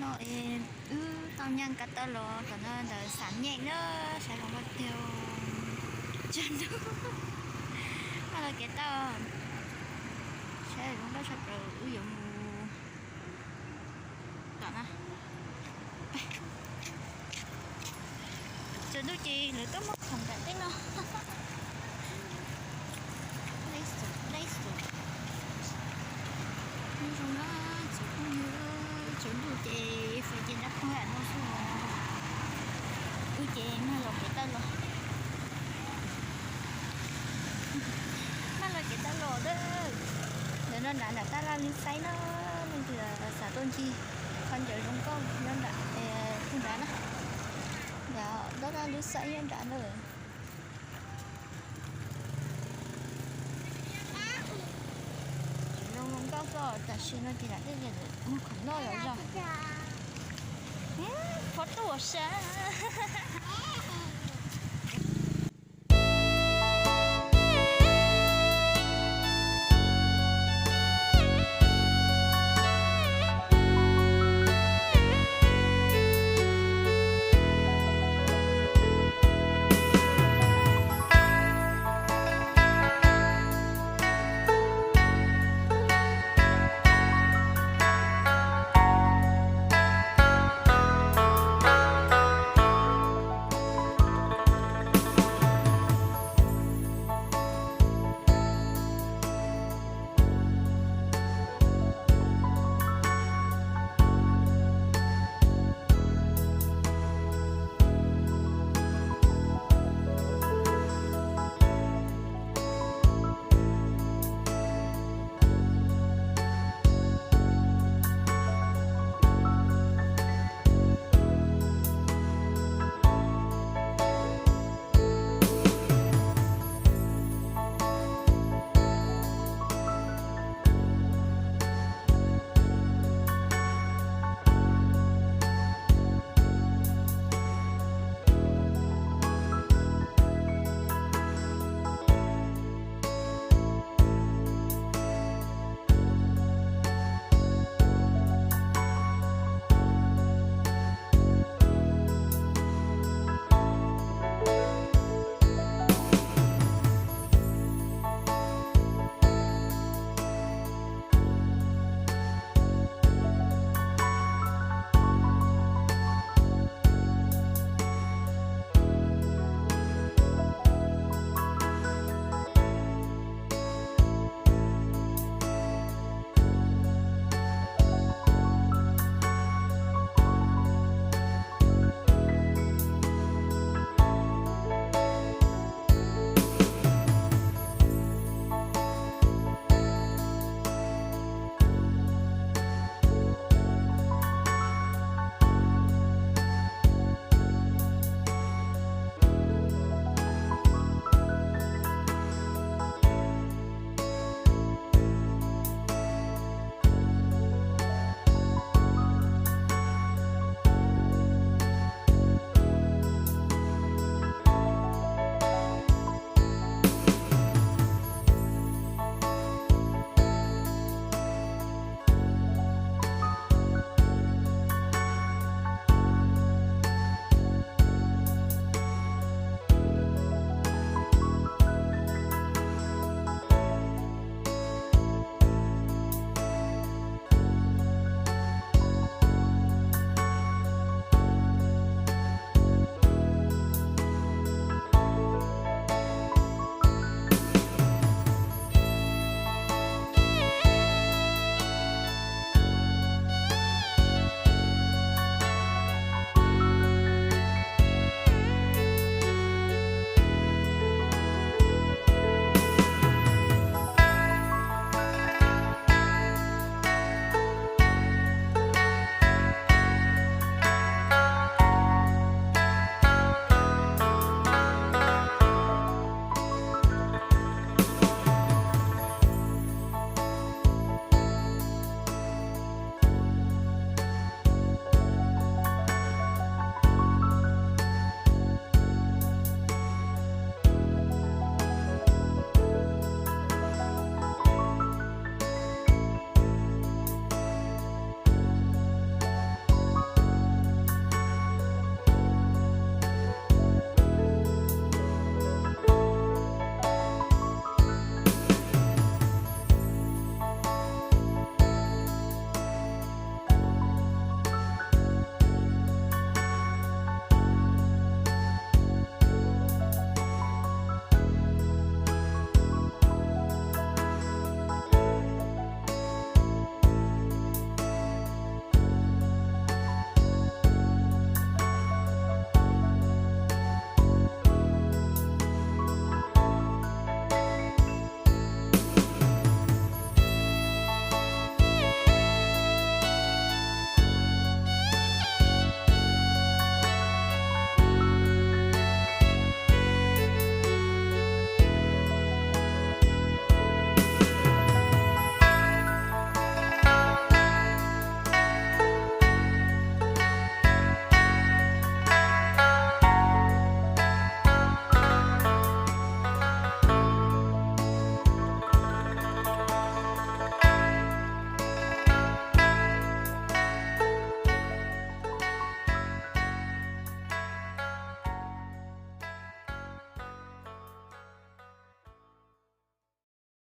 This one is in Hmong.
Es wb tau nyaj kav tawm los tom no ntawm Xam Nyeem na, saib zoo nkauj tiag. Tsaus ntuj, maj los kev tawm, saib zoo nkauj tshaj plaws wb yuav mus tom na. Tsaus ntuj ces lawv tuaj muag khoom nram teb no. Zoo na tsoom phooj ywg, tsaus ntuj ces fais ces nrab phooj ywg no xwb. Wb ces maj los kev tawm los, maj los kev tawm los a. Ntawm no nrad nram tab laj lub xaib na, leej twg xav tuaj ncig qhov ncauj zoo nkauj nyob nram, pug nrad na, nrad tab laj lub xaib nyob nrad na. Zoo nkauj xwb, tam sim no ces nram tej muag khoom noj los zog. Phob tuaj sab.